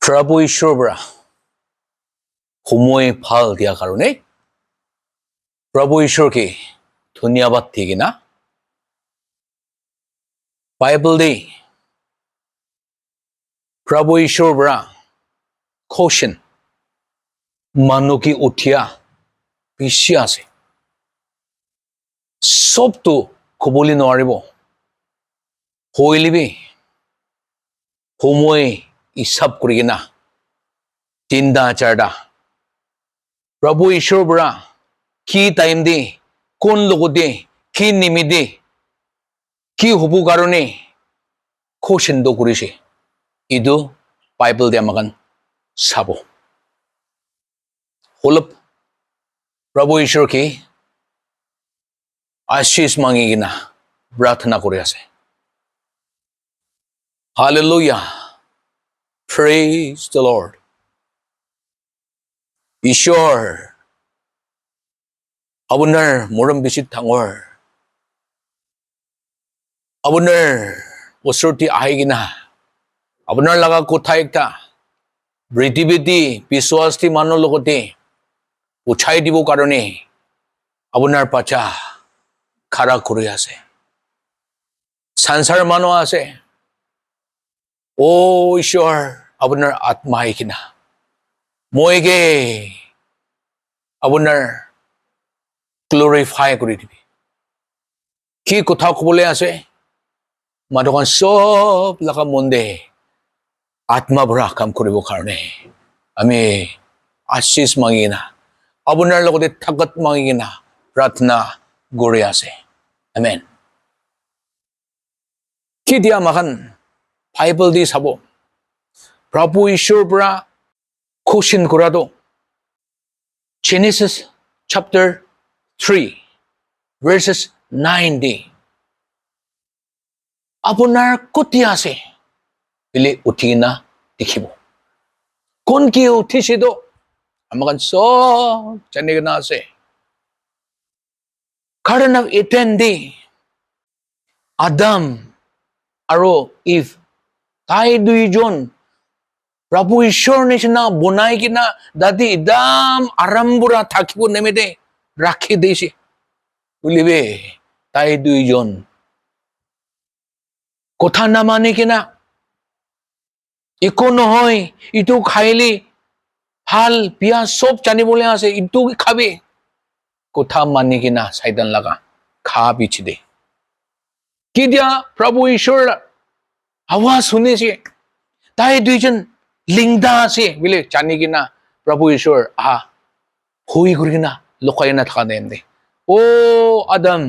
প্ৰভু ঈশ্বৰৰ পৰা সময় ভাল দিয়াৰ কাৰণে প্ৰভু ঈশ্বৰকে ধন্যবাদ দি কিনা বাইবল দি প্ৰভু ঈশ্বৰৰ পৰা কুৱেশ্যন মানুহকে উঠিয়া বেছি আছে। চবটো ক'বলৈ নোৱাৰিব, হৈলিবি সময় হিচাপ কৰি কিনা তিনিটা চাৰিটা প্ৰভু ঈশ্বৰৰ পৰা কি টাইম দি, কোন লগতে, কি নিমিত্তে, কি হ'ব কাৰণে কুৱেশ্যনটো কৰিছে, এইটো বাইবল দি আমাক চাব। অলপ প্ৰভু ঈশ্বৰকে আশীষ মাঙি কিনা প্ৰাৰ্থনা কৰি আছে। Hallelujah. Praise the Lord. ঈশ্বৰ, আপোনাৰ মৰম বেছি ডাঙৰ। আপোনাৰ ওচৰতে আহি কিনা আপোনাৰ লগা কথা একটা পৃথিৱীতে বিশ্বাসী মানুহৰ লগতে উঠাই দিব কাৰণে আপোনাৰ পাচা খাৰা কৰি আছে। সংসাৰ মানুহ আছে। অ' ঈশ্বৰ, আপোনাৰ আত্মা আহি কিনা মইকে আপোনাৰ গ্লৰিফাই কৰি দিবি। কি কথা ক'বলৈ আছে, মানুহখন চব লগা মন দে আত্মা ভৰা কাম কৰিবৰ কাৰণে আমি আশীষ মাঙি কিনা, আপোনাৰ লগতে থাকত মাঙি কিনা প্ৰাৰ্থনা কৰি আছে। আমেন। কি দিয়া মাখান বাইবল দি চাব, প্ৰভু ঈশ্বৰৰ পৰা কুৱেশ্যন কৰাটো Genesis chapter 3 verses 9 দি আপোনাৰ কতিয়া আছে বুলি উঠি কিনা দেখিব। কোন কি উঠিছে তো আমাক চব জানি কিনা আছে। গাৰ্ডেন অফ ইডেন দি আদাম আৰু ইভ তাই দুইজন প্ৰভু ঈশ্বৰ নিচিনা বনাই কিনা দাদি একদম আৰামপুৰা থাকিব নিমিত্তে ৰাখি দিছে বুলিবে। তাই দুইজন কথা নামানি কিনা, একো নহয়, ইটো খাইলি ভাল বিয়া চব জানিবলৈ আছে, ইটো খাবি, কথা মানি কিনা চাইতান লগা খা পিছি দে। কি দিয়া প্ৰভু ঈশ্বৰ আৱাজ শুনিছে, তাই দুইজন লিংদা আছে বুলি জানি কিনা প্ৰভু ঈশ্বৰ আহা ভয় কৰি কিনা লুকাই নাথাকা দে। অ' আদম,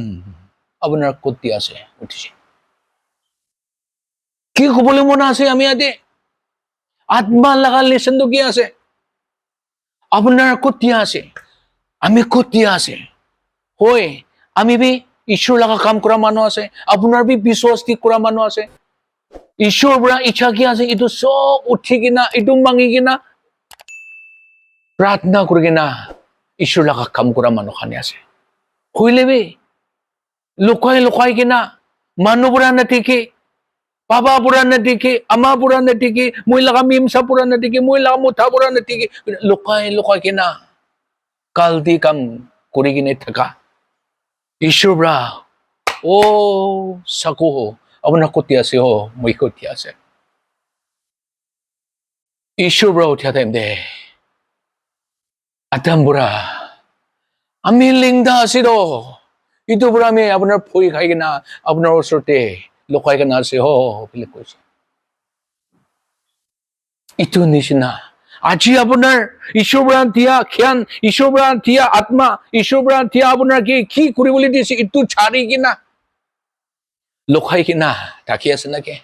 আপোনাৰ কতি আছে উঠিছে। কি ক'বলৈ মন আছে আমি ইয়াতে? আত্মা লগা লেচনটো কি আছে? আপোনাৰ কতিয়া আছে, আমি কতিয়া আছে? হয়, আমি বি ঈশ্বৰ লগা কাম কৰা মানুহ আছে, আপোনাৰ বি বিশ্বাস কৰা মানুহ আছে। ঈশ্বৰ পৰা ইচ্ছা কি আছে, এইটো চব উঠি কিনা, এইটো মাঙি কিনা, প্ৰাৰ্থনা কৰি কিনা ঈশ্বৰ লগা কাম কৰা মানুহ খানি আছে। হইলেবি লুকাই লুকাই কিনা, মানুহ পৰা নেদেখি, বাবা পৰা নেদেখি, আমা পৰা নেদেখি, মই লগা মিমচা পৰা নেদেখি, মই লগা মুঠা পৰা নেদেখি, লুকাই লুকাই কিনা কালদি কাম কৰি কিনে থাকা। ঈশ্বৰ পৰা অ' চাকো, আপোনাৰ কতি আছে, অ' মই কতি আছে। ঈশ্বৰ পৰা উঠা টাইম দে আদাম পৰা আমি লিংদা আছিলো, ইটোৰ পৰা আমি আপোনাৰ ভৰি খাই কিনা আপোনাৰ ওচৰতে লুকাই কিনা আছে হ বুলি কৈছে। ইটো নিচিনা আজি আপোনাৰ ঈশ্বৰ পৰা দিয়া জ্ঞান, ঈশ্বৰ পৰা দিয়া আত্মা, ঈশ্বৰ পৰা দিয়া আপোনাৰ কি কি কৰিবলৈ দিছে, ইটো চাৰি কিনা লুকাই কিনা থাকি আছে নেকি?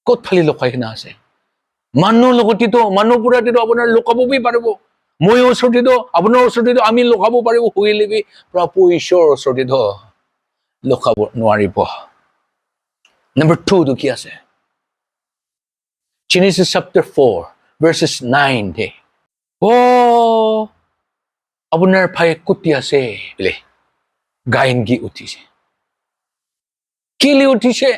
ক'ত ফালি লুকাই কিনা আছে? মানুহ লগতিতো, মানুহ পুৰাতিতো আপোনাৰ লুকাব পাৰিব, মই ওচৰতিতো, আপোনাৰ ওচৰতিতো আমি লুকাব পাৰিব। শুইলিবি প্ৰভু ঈশ্বৰৰ ওচৰতিতো লুকাব নোৱাৰিব। নম্বৰ টুটো কি আছে? Genesis chapter 4 verses 9 দে। অ' আপোনাৰ ভাই কুটি আছে বোলে গায়ন কি উঠিছে, কেলে উঠিছে,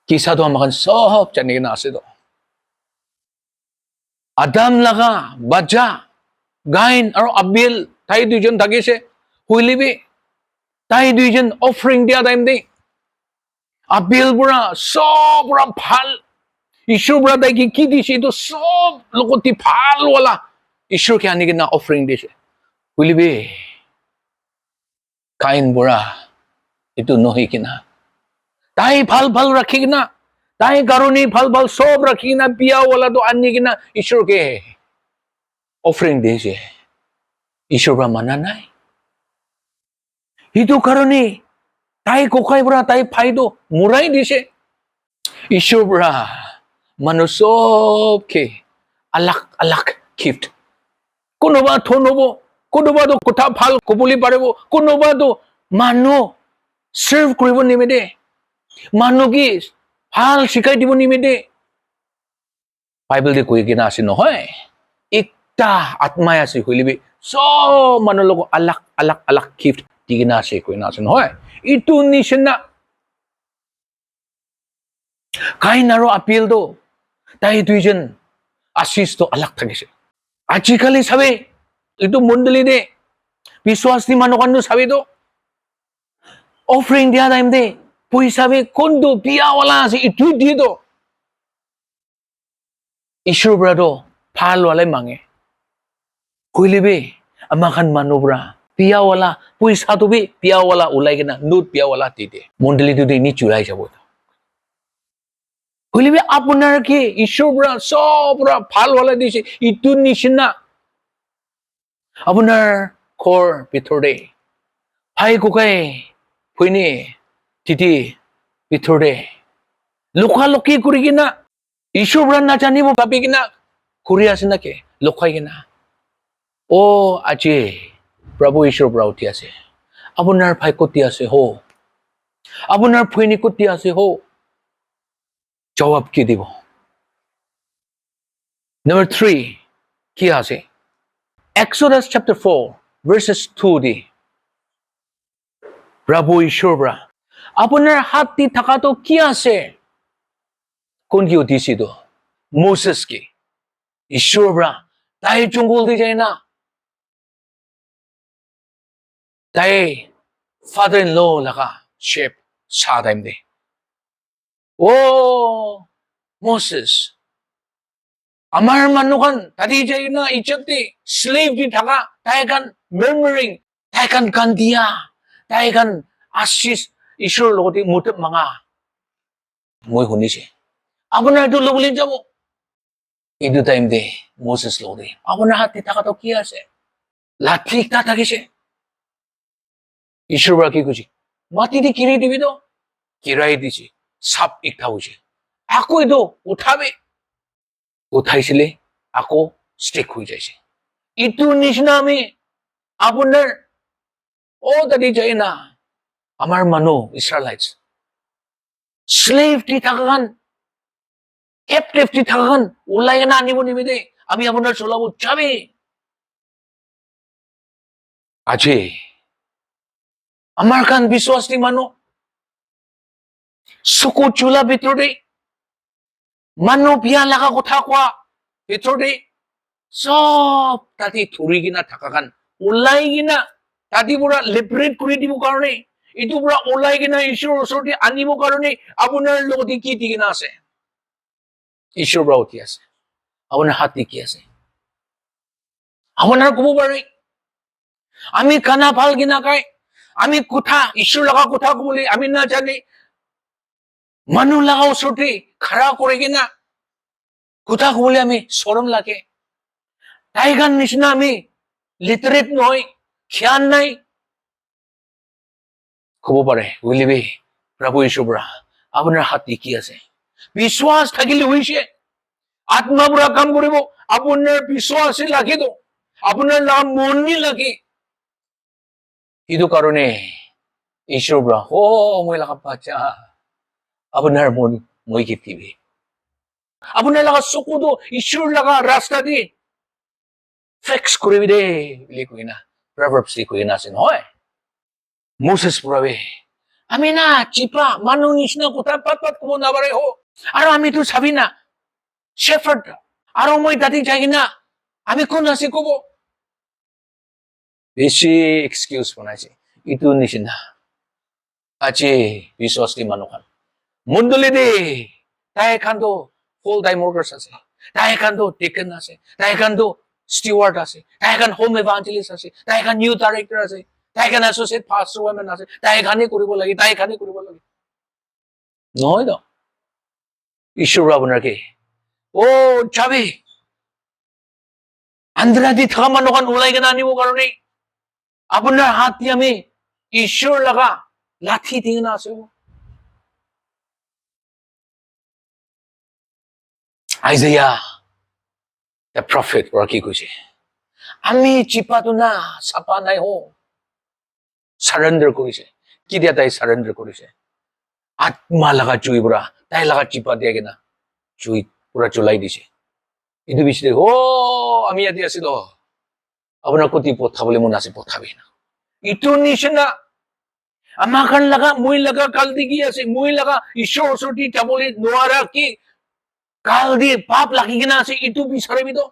কিসাটো আমাক চব জানি কিনে আছে তো। আদাম লগা বাজা গাইন আৰু আবিল তাই দুইজন থাকিছে। শুইলিবি তাই দুইজন অফাৰিং দিয়া টাইম দেই আবিল পৰা চব পৰা ভাল ঈশ্বৰ পৰা তাইক কি দিছে, এইটো চব লগতে ভাল ৱালা ঈশ্বৰকে আনি কিনে অফাৰিং দিছে। বুলিবি কাইন পৰা এইটো নহয় কিনা, তাই ভাল ভাল ৰাখি কিনা, তাই কাৰণে ভাল ভাল চব ৰাখি কিনা বিয়া ৱালাটো আনি কিনা ঈশ্বৰকে অফাৰিং দিছে। ঈশ্বৰ পৰা মানা নাই। সেইটো কাৰণে তাই ককাই পৰা তাই ভাইটো মৰাই দিছে। ঈশ্বৰ পৰা মানুহ চবকে আলাগ আলাগ গিফ্ট। কোনোবা ধন হ'ব, কোনোবাটো কথা ভাল ক'বলৈ পাৰিব, কোনোবাটো মানুহ চাৰ্ভ কৰিব নিমিতে, মানুহ কি ভাল শিকাই দিব নিমিতে। বাইবেল কৈ কিনে আছে নহয়, একটা আত্মাই আছে হইলিবি চব মানুহৰ লগত আলাগ আলাগ আলাগ গিফ্ট দি কিনে আছে কৈ কিনে আছে নহয়। ইটো নিচিনা কাইন আৰু আবিলটো তাই দুইজন আশিসটো আলাগ থাকিছে। আজিকালি চাবে, এইটো মণ্ডলী দে বিশ্বাসী মানুহ কাৰণেও চাবিতো অফাৰিং দিয়া টাইম দে পইচা বে কোনটো বিয়াৱালা আছে ইটো দিয়ে তো ঈশ্বৰ পৰাতো ভাল ৱালাই মাঙে। কৈলিবি আমাৰ খান মানুহ পৰা বিয়াৱালা পইচাটো বি বিয়াৱালা ওলাই কিনা নোট বিয়াৱালা দি দিয়ে, মণ্ডলীটো দি নি চুৰাই যাব। কৈলিবি আপোনাৰ কি ঈশ্বৰ পৰা চব পৰা ভাল ৱালা দিছে। ইটো নিচিনা আপোনাৰ ঘৰ ভিতৰতে ভাই ককাই ভৈনী তিতি ভিতৰতে লুকা লুকি কৰি কিনা, ঈশ্বৰ পৰা নাজানিব ভাবি কিনা কৰি আছে নেকি লুকাই কিনা? অ' আজি প্ৰভু ঈশ্বৰ পৰা উঠি আছে। আপোনাৰ ভাই কতি আছে হো, আপোনাৰ ভৈনী কতি আছে হো, জবাব কি দিব? নম্বৰ 3 কি আছে? Exodus chapter 4 verses 2 দি প্ৰভু ঈশ্বৰ পৰা আপোনাৰ হাত দি থকাটো কি আছে? কোন কি উঠিছে? মোচেছ কি ঈশ্বৰ পৰা তাই জংঘল দি যায় না, তাই ফাদাৰ ইন ল লগা শ্বেপ চাহ টাইম দে, অ' মোচেছ, আমাৰ মানুহখন তাতে যায় না ইজপ্তে স্লেভ দি থকা, তাই খান মেমৰিং, তাই খান কান্দিয়া, তাই খান আশিস ঈশ্বৰৰ লগতে মুঠত মাঙা মই শুনিছে, আপোনাৰ এইটো ল'বলৈ যাব। এইটো টাইম দে মোচেছ লগতে আপোনাৰ হাতে থকাটো কি আছে? লাঠি এটা থাকিছে। ঈশ্বৰ পৰা কি কৈছে? মাটি দি কিৰি দিবি তো কিৰাই দিছে, সাপ একটা হৈছে। আকৌ এইটো উঠাবে, উঠাইছিলে আকৌ ষ্টিক হৈ যাইছে। ইটো নিচিনা আমি আপোনাৰ অ তাতে যায় না, আমাৰ মানুহ ইছৰাইলাইটছ স্লেভ দি থকা, কেপটিভ দি থকা ওলাই কিনে আনিব নিমিতে আমি আপোনাৰ চলাব যাবি। আজি আমাৰ খান বিশ্বাসী মানুহ চকু চোলা ভিতৰতে, মানুহ বিয়া লগা কথা কোৱা ভিতৰতে চব তাতে ধৰি কিনা থকা খান ওলাই কিনা তাতে পৰা লিবাৰেট কৰি দিব কাৰণে, এইটো পৰা ওলাই কিনা ঈশ্বৰৰ ওচৰতে আনিব কাৰণে আপোনাৰ লগতে কি দি কিনা আছে? ঈশ্বৰৰ পৰা উঠি আছে। আপোনাৰ হাত কি আছে? আপোনাৰ ক'ব পাৰে, আমি খানা ভাল কিনা খাই, আমি কথা ঈশ্বৰ লগা কথা ক'বলৈ আমি নাজানে, মানুহ লগা ওচৰতে খাৰা কৰি কিনা কথা ক'বলৈ আমি শৰম লাগে। তাইগান নিচিনা আমি লিটাৰেট নহয়, জ্ঞান নাই। ক'ব পাৰে বুলিবি প্ৰভু ঈশ্বৰ পৰা আপোনাৰ হাত কি আছে? বিশ্বাস থাকিলে হৈছে, আত্মা পৰা কাম কৰিব। আপোনাৰ বিশ্বাস লাগিব, আপোনাৰ নাম মনি লাগে। সেইটো কাৰণে ঈশ্বৰ পৰা অ মই লগা বাচ্চা, আপোনাৰ মন মই কি দিবি? আপোনাৰ লগা চকুটো ঈশ্বৰ লগা ৰাস্তা দি ফিক্স কৰিবি দেই বুলি কৈ না Proverbs দি কৈ না আছে নহয়। মোচেছ পৰাবে আমি না চিপা মানুহ নিচিনা কথা পাত পাত ক'ব নাপাৰে হো। আৰু আমিতো চাবি না, শ্বেফাৰ্ড আৰু মই তাতে যাই কিনা আমি কোন আছে ক'ব। বেছি এক্সকিউজ বনাইছে। ইটো নিচিনা আজি বিশ্বাসী মানুহ মণ্ডলী দে, তাই খানটো ফুল টাইম ৱৰ্কাৰ্ছ আছে, তাই খানটো ডিকন আছে, তাই খানটো ষ্টিৱাৰ্ড আছে, তাই খান হোম এভাঞ্জেলিষ্ট আছে, তাই খান ইউথ ডাইৰেক্টৰ আছে, তাই খান এছ'চিয়েট পাষ্টাৰ ৱমেন আছে, তাই খানে কৰিব লাগে, তাই খানে কৰিব লাগে। নহয় ন? ঈশ্বৰ আপোনাৰ কি অ' যাবি আন্ধ্ৰা দি থকা মানুহখন ওলাই কিনে আনিব কাৰণে আপোনাৰ হাত দি আমি ঈশ্বৰ লগা লাঠি দি কিনে আছো। আইজায়া the prophet পৰা কি কৈছে? আমি চিপাটো না চাপা নাই হো, চাৰেণ্ডাৰ কৰিছে। কি দিয়া তাই চাৰেণ্ডাৰ কৰিছে? আত্মা লগা জুই পৰা তাই লগা চিপা দিয়া কিনা জুই পুৰা জ্বলাই দিছে। এইটো বেছি অ' আমি ইয়াতে আছিলো, আপোনাৰ কতি পঠাবলৈ মন আছে, পঠাবি না। ইটো নিচিনা আমাৰ খান লগা মই লগা কাল দি কি আছে? মই লগা ঈশ্বৰৰ ওচৰতে যাবলৈ নোৱাৰা কি কাল দি পাপ লাগি কিনা আছে, ইটো বিচাৰিবি তো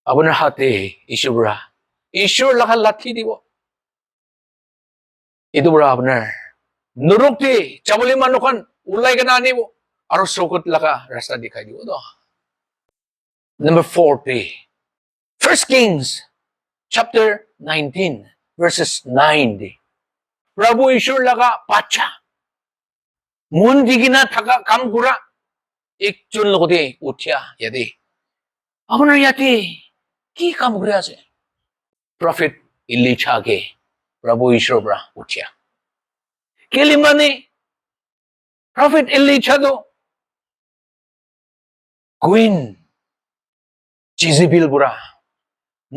আপোনাৰ হাতে ঈশ্বৰ পৰা ঈশ্বৰ লগা লাঠি দিব। এইটো পৰা আপোনাৰ নৰকতে যাবলৈ মানুহখন ওলাই কিনে আনিব আৰু চৌকত লগা ৰাস্তা দেখাই দিব ন। Number 40, First Kings chapter 19 verses 9। প্ৰভু ঈশ্বৰ লগা বাচ্চা মন দি কিনা থকা কাম কৰা একজন লগতে উঠিয়া ইয়াতে আপোনাৰ ইয়াতে কি কাম কৰি আছে? প্ৰফেট ইলিচাকে প্ৰভু ঈশ্বৰৰ পৰা উঠিয়া কেলি মানে প্ৰফেট ইলিচাটো কুইন জিজিবিল পৰা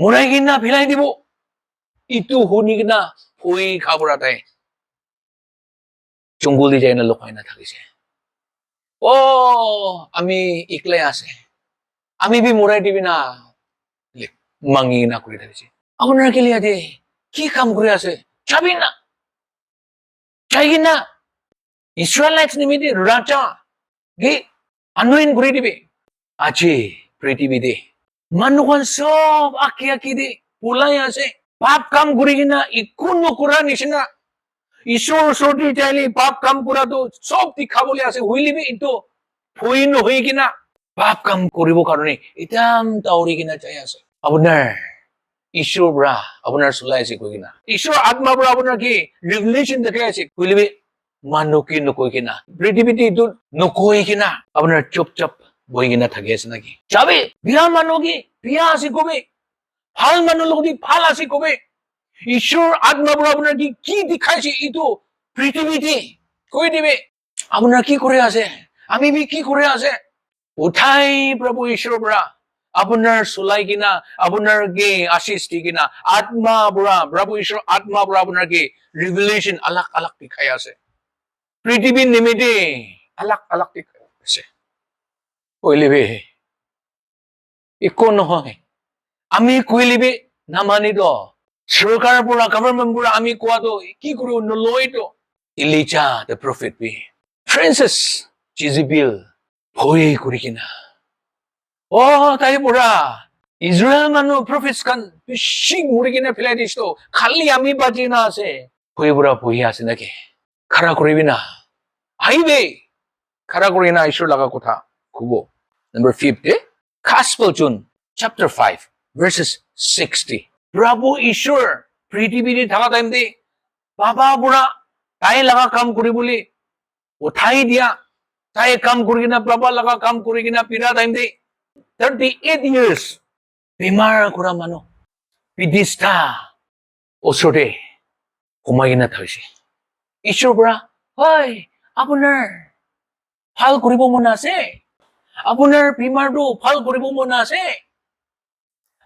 মৰাই কিনা ফেলাই দিব, ইটো শুনি কিনা ভয় খাবৰা তাই জংঘলি যাই না লুকাই নাথাকিছে। অ' আমি ইকলাই আছে, আমি বি মৰাই দিবি না মাঙি না কৰি থাকিছে। আপোনাৰ কেলে ইয়াতে কি কাম কৰি আছে? যাবি না, যাই কিনা ইছৰাইলাইটছ নিমিত্তে ৰাজা কি আনয়ন কৰি দিবি। আজি পৃথিৱীতে মানুহখন চব আঁকি আঁকি দি ওলাই আছে, পাপ কাম কৰি কিনা একো নকৰা নিচিনা। ঈশ্বৰৰ ওচৰতে যাইলে পাপ কাম কৰাটো চব দেখাবলৈ আছে, হুইলিবি এইটো ভয় নহৈ কিনা পাপ কাম কৰিব কাৰণে ইতাম তাউৰি কিনা যাই আছে। আপোনাৰ ঈশ্বৰৰ পৰা আপোনাৰ চলাই আছে কৈ কিনা, ঈশ্বৰৰ আত্মাৰ পৰা আপোনাৰ কি ৰিভলেশ্যন দেখাই আছে হুইলিবি মানুহ কি নকৈ কিনা, পৃথিৱীতে এইটো নকৈ কিনা আপোনাৰ চুপ চাপ বহি কিনা থাকি আছে নেকি? যাবি, বিয়া মানুহ কি বিয়া আছে কবি, ভাল মানুহ লগত ভাল আছে কবি। ঈশ্বৰ আত্মাৰ পৰা আপোনাৰ কি কি দেখাইছে এইটো পৃথিৱীতে কৈ দিবে। আপোনাৰ কি কৰি আছে? আমি বি কি কৰি আছে? উঠাই প্ৰভু ঈশ্বৰৰ পৰা আপোনাৰ চলাই কিনা, আপোনাৰ কি আশিস দি কিনা, আত্মা পৰা প্ৰভু ঈশ্বৰ আত্মা পৰা আপোনাৰ কি ৰিভলেশ্যন আলাগ আলাগ দেখাই আছে, পৃথিৱীৰ নিমিত্তে আলাগ আলাগ দেখাই আছে। কৈলিবি একো নহয়, আমি কৈলিবি নামানিত চৰকাৰৰ পৰা, গভৰ্ণমেণ্ট পৰা আমি কোৱাটো কি কৰিব নলয়তো। ইলিচা the prophet B princess জিজিবিল ভয় কৰি কিনা অ' তাই পৰা ইজৰাইল মানুহ প্ৰফেটছ খান বেছি মৰি কিনে পেলাই দিছো, খালি আমি বাজি না আছে। ভয় পৰা বহি আছে নেকি? খাৰা কৰিবি না, আহিবি খাৰা কৰি না ঈশ্বৰ লগা কথা খুব। Number 50, Gospel John chapter 5 verses 60। প্ৰভু ঈশ্বৰ পৃথিৱীত থকা টাইম দে বাবা পৰা তাই লগা কাম কৰিবলৈ উঠাই দিয়া, তাই কাম কৰি কিনা বাবা লগা কাম কৰি কিনা পিৰা টাইম দে 38 years বেমাৰ কৰা মানুহ বিদিষ্ঠা ওচৰতে সোমাই কিনে থৈছে। ঈশ্বৰৰ পৰা হয় আপোনাৰ ভাল কৰিব মন আছে, আপোনাৰ বেমাৰটো ভাল কৰিব মন আছে।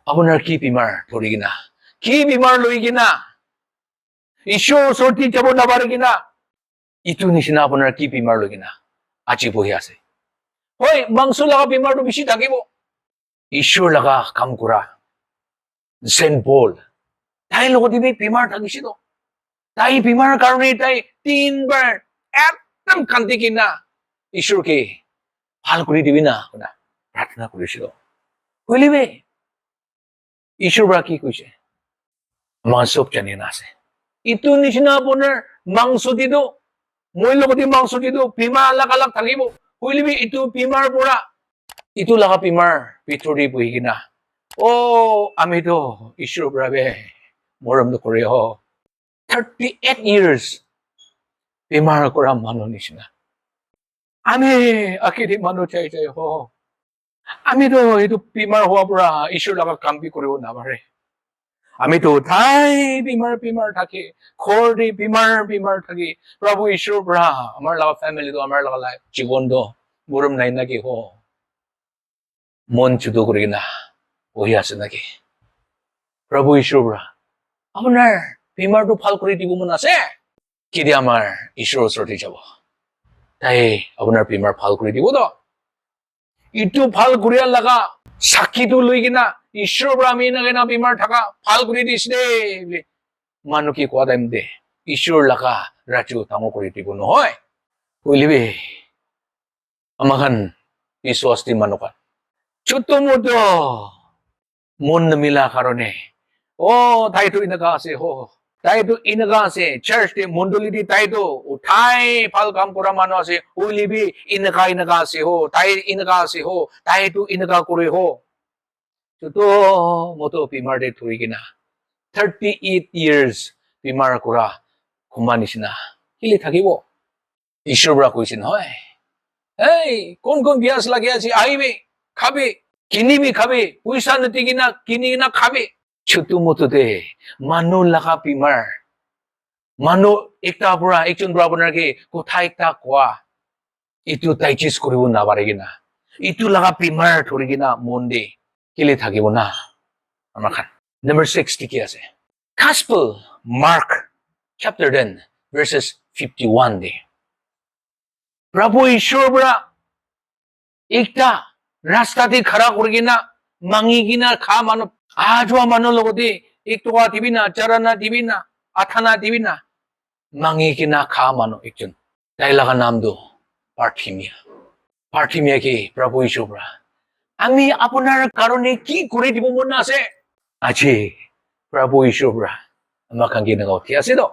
আপোনাৰ কি বেমাৰ ধৰি কিনা, কি বেমাৰ লৈ কিনা ঈশ্বৰৰ ওচৰত যাব নাপাৰে কিনা, ইটো নিচিনা আপোনাৰ কি বেমাৰ লৈ কিনা আজি বহি আছে? হয়, মাংস লগা বেমাৰটো বেছি থাকিব। ঈশ্বৰ লগা কাম কৰা চেণ্ট পল তাইৰ লগত বেমাৰ থাকিছিল। তাই বেমাৰৰ কাৰণে তাই তিনবাৰ একদম কান্দি কিনা ঈশ্বৰকে ভাল কৰি দিবি না শুনা প্ৰাৰ্থনা কৰিছে। প্ৰাৰ্থনা কৰিছিলো। বুলিবি ঈশ্বৰ পৰা কি কৈছে, আমাৰ চব জানি আছে। ইটো নিচিনা আপোনাৰ মাংস দিলো, মই লগতে মাংস দিলো, বেমাৰ আলাগ আলাগ থাকিব। বুলিবি ইটো বেমাৰ পৰা ইটো লগা বেমাৰ ভিতৰতে বহি কিনা, অ আমিতো ঈশ্বৰৰ পৰা বে মৰম নকৰে। অ 38 ইয়াৰ্ছ বেমাৰ কৰা মানুহ নিচিনা আমি আখিৰি মানুহ চাই চাই হ, আমিতো এইটো বেমাৰ হোৱাৰ পৰা ঈশ্বৰৰ লগত কাম বি কৰিব নাপাৰে। আমিতো ঠাই বেমাৰ বেমাৰ থাকে, ঘৰতে বেমাৰ বেমাৰ থাকে। প্ৰভু ঈশ্বৰৰ পৰা আমাৰ লগত ফেমিলিটো, আমাৰ লগত লাইফ জীৱনটো মৰম নাই নাকি? হ, মন চুটো কৰি কিনা বহি আছে নেকি? প্ৰভু ঈশ্বৰৰ পৰা আপোনাৰ বেমাৰটো ভাল কৰি দিব মন আছে। কেতিয়া আমাৰ ঈশ্বৰৰ ওচৰতে যাব, তাই আপোনাৰ বেমাৰ ভাল কৰি দিব। তো ইটো ভাল কৰিয়া লগা চাকিটো লৈ কিনা, ঈশ্বৰৰ পৰা আমি এনেকে না বেমাৰ থকা ভাল কৰি দিছে দেই বুলি মানুহ কি কোৱা টাইম দে, ঈশ্বৰ লগা ৰাজ্য ডাঙৰ কৰি দিব নহয়। বুলিবি আমাখান বিশ্বাস দি মানুহ ছোট মোটো মন নিমিলা কাৰণে, অ তাইতো এনেকা আছে, হ তাইতো এনেকা আছে, চাৰ্চ দে মণ্ডলী দি তাইতো উঠাই ভাল কাম কৰা মানুহ আছে, উলিবি এনেকা এনেকা আছে, হ তাই এনেকা আছে, হ তাইতো এনেকা কৰে। হ ছোট মোটো বেমাৰ দে ধৰি কিনা 38 ইয়াৰ্ছ বেমাৰ কৰা সোমা নিচিনা কেলে থাকিব? ঈশ্বৰৰ পৰা কৈছে নহয়, এই কোন কোন পিয়াজ লাগি আছে, আহিবি, খাবি, কিনিবি, খাবি, পইচা নিদি কিনা কিনি কিনা খাবি। ছোট মোটোতে মানুহ লগা বেমাৰ, মানুহ একটা পৰা একজন পৰা আপোনাৰ কি কথা একটা কোৱা, এইটো ডাইজেষ্ট কৰিব নাপাৰে কিনা, এইটো লগা বেমাৰ ধৰি কিনা মন দে কেলে থাকিব না আমাৰ খান? নম্বৰ 6 ঠিকে আছে। Gospel Mark chapter 10 verses 51 দে প্ৰভু ঈশ্বৰৰ পৰা একটা ৰাস্তাতে খাৰা কৰি কিনা মাঙি কিনা খা মানুহ, অহা যোৱা মানুহৰ লগতে এক টকা দিবি না, চাৰানা দিবি না, আঠানা দিবি না, মাঙি কিনা খা মানুহ একজন, তাই লগা নামটো পাৰ্থিমিয়া। পাৰ্থিমিয়া কি প্ৰভু ঈশ্বৰৰ পৰা আমি আপোনাৰ কাৰণে কি কৰি দিব মন আছে? আজি প্ৰভু ঈশ্বৰৰ পৰা আমাক কেনেকুৱা উঠি আছে তো,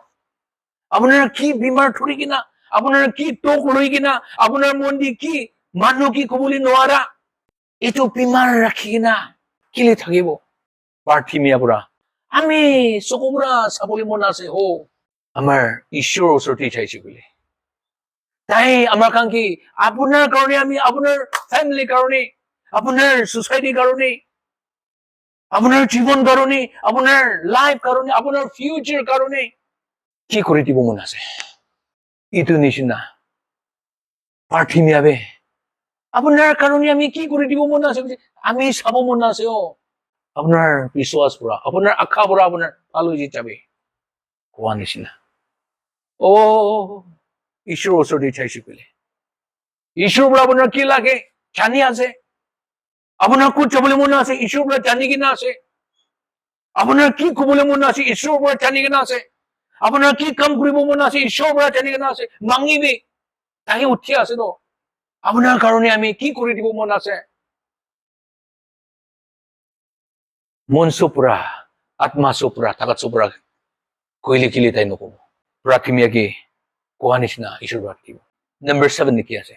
আপোনাৰ কি বেমাৰ ধৰি কিনা, আপোনাৰ কি টোক লৈ কিনা, আপোনাৰ মন দি কি মানুহ কি কবলৈ নোৱাৰা, এইটো বেমাৰ ৰাখি কিনা কেলে থাকিব? পাৰ্থিমিয়া পৰা আমি চকু পৰা চাবলৈ মন আছে। হো আমাৰ ঈশ্বৰৰ ওচৰতে চাইছো বোলে তাই আমাৰ কাৰণ কি আপোনাৰ কাৰণে, আমি আপোনাৰ ফেমিলিৰ কাৰণে, আপোনাৰ সোসাইটিৰ কাৰণে, আপোনাৰ জীৱন কাৰণে, আপোনাৰ লাইফ কাৰণে, আপোনাৰ ফিউচাৰ কাৰণে কি কৰি দিব মন আছে? এইটো নিচিনা পাৰ্থিমিয়াবে আপোনাৰ কাৰণে আমি কি কৰি দিব মন আছে? আমি চাব মন আছে। অ আপোনাৰ বিশ্বাস পৰা, আপোনাৰ আশা পৰা আপোনাৰ ভাল হৈ যাবে কোৱা নিচিনা। অ ঈশ্বৰৰ ওচৰতে চাইছো বোলে, ঈশ্বৰৰ পৰা আপোনাৰ কি লাগে জানি আছে। আপোনাৰ ক'ত যাবলৈ মন আছে, ঈশ্বৰৰ পৰা জানি কিনে আছে। আপোনাৰ কি কবলৈ মন আছে, ঈশ্বৰৰ পৰা জানি কিনে আছে। আপোনাৰ কি কাম কৰিব মন আছে, ঈশ্বৰৰ পৰা জানি কিনে আছে। মাঙিবি, তাই উঠি আছে তো, আপোনাৰ কাৰণে আমি কি কৰি দিব মন আছে? মন চোপৰা, আত্মা চোপৰা, তাকাত চোপৰা কৈলে কিলে তাই নকব? প্ৰাথমিয়াকে কোৱা নিচিনা ঈশ্বৰ পৰা দিব। নম্বৰ 7 কি আছে?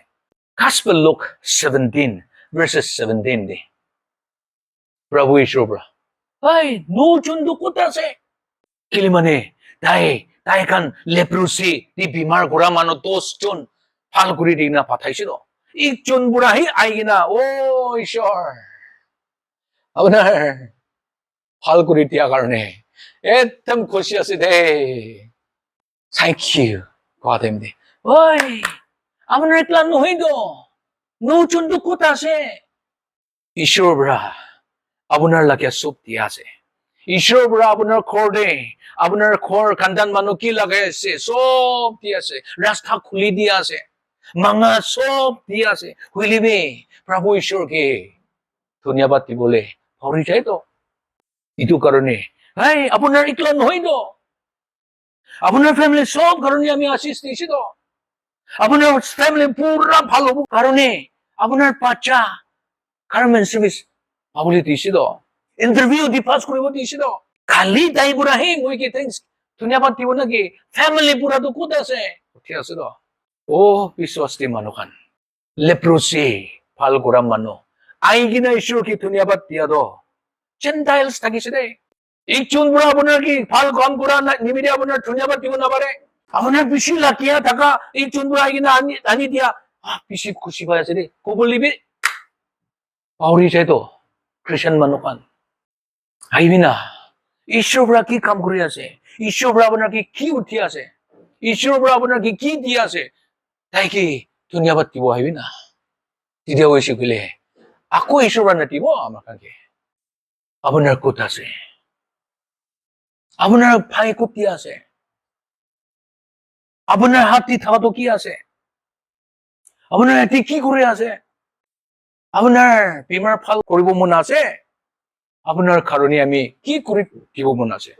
Gospel Luke 17 verses 17 দে প্ৰভু ঈশ্বৰৰ পৰা, এই নজনটো ক'ত আছে? কেলে মানে তাই তাই খান লেপ্ৰচি দি বেমাৰ কৰা মানুহ 10জন ভাল কৰি দি কিনা পঠাইছিল। একজন বুঢ়াহি আহি কিনা, অ ঈশ্বৰ, আপোনাৰ ভাল কৰি দিয়াৰ কাৰণে একদম খুচি আছে দেই, thank U কোৱা টাইম দে, ঐ আপোনাৰ একলা নহয়তো, নজনটো ক'ত আছে? ঈশ্বৰৰ পৰা আপোনাৰ লাগে চব দিয়া আছে। ঈশ্বৰৰ পৰা আপোনাৰ ঘৰতে আপোনাৰ ঘৰ খানদান মানুহ কি লাগে আছে, চব দি আছে। ৰাস্তা খুলি দিয়া আছে, মাঙা চব দি আছে। হুইলিবি প্ৰভু ঈশ্বৰকে ধন্যবাদ দিবলৈ পাহৰি যায় তো। এইটো কাৰণে এই আপোনাৰ একলা নহয়তো, আপোনাৰ ফেমিলি চব কাৰণে আমি আশিস দিছো তো। আপোনাৰ ফেমিলি পুৰা ভাল হ'ব কাৰণে আপোনাৰ বাচ্চা গাৰ্মেণ্ট চাৰ্ভিচ পাবলৈ দিছে তো, ইণ্টাৰভিউ দি পাছ কৰিব দিছে তো। খালি তাই পৰা হে মই কি thanks ধন্যবাদ দিব নেকি? ফেমিলি পুৰাটো ক'ত আছে? উঠি আছে তো। অ' বিশ্বাসী মানুহখান, লেপ্ৰচি ভাল কৰা মানুহ আহি কিনে ঈশ্বৰ কি ধন্যবাদ দিয়া তো জেণ্টাইলছ থাকিছে দেই। একজন পৰা আপোনাৰ কি ভাল কাম কৰা নিমিতে আপোনাৰ ধন্যবাদ দিব নাপাৰে। আপোনাৰ বেছি লাকিয়া থকা একজন পৰা আহি কিনে আনি দিয়া বেছি খুচি পাই আছে দেই ক'বলৈ পাহৰি যায় তো। খ্ৰীষ্টান মানুহখান আহিবি না, ঈশ্বৰৰ পৰা কি কাম কৰি আছে, ঈশ্বৰৰ পৰা আপোনাৰ কি কি উঠি আছে, ঈশ্বৰৰ পৰা আপোনাৰ কি কি দি আছে, তাই কি ধন্যবাদ দিব আহিবি না। তেতিয়া কৈছে বোলে আকৌ ঈশ্বৰৰ পৰা নাদিব আমাক। আপোনাৰ ক'ত আছে? আপোনাৰ ভাই ক'ত কি আছে? আপোনাৰ হাত দি থকাটো কি আছে? আপোনাৰ এতিয়া কি কৰি আছে? আপোনাৰ বেমাৰ ভাল কৰিব মন আছে? আপোনাৰ কাৰণে আমি কি কৰি দিব মন আছে?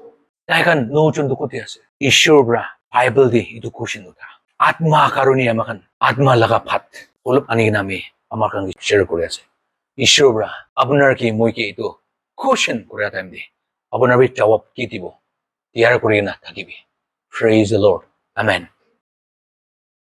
তাইখান নজনটো ক'তে আছে? ঈশ্বৰৰ পৰা বাইবেল দি এইটো কুৱেশ্যন উঠা। আত্মা কাৰণে আমাক আত্মা লগা ভাত অলপ আনি কিনে আমি আমাৰ কাৰণে শ্বেয়াৰ কৰি আছে। ঈশ্বৰৰ পৰা আপোনাৰ কি মই কি এইটো কুৱেশ্যন কৰা টাইম দি আপোনাৰ বি জবাব কি দিব, তৈয়াৰ কৰি কিনে থাকিবি। Praise the Lord. Amen.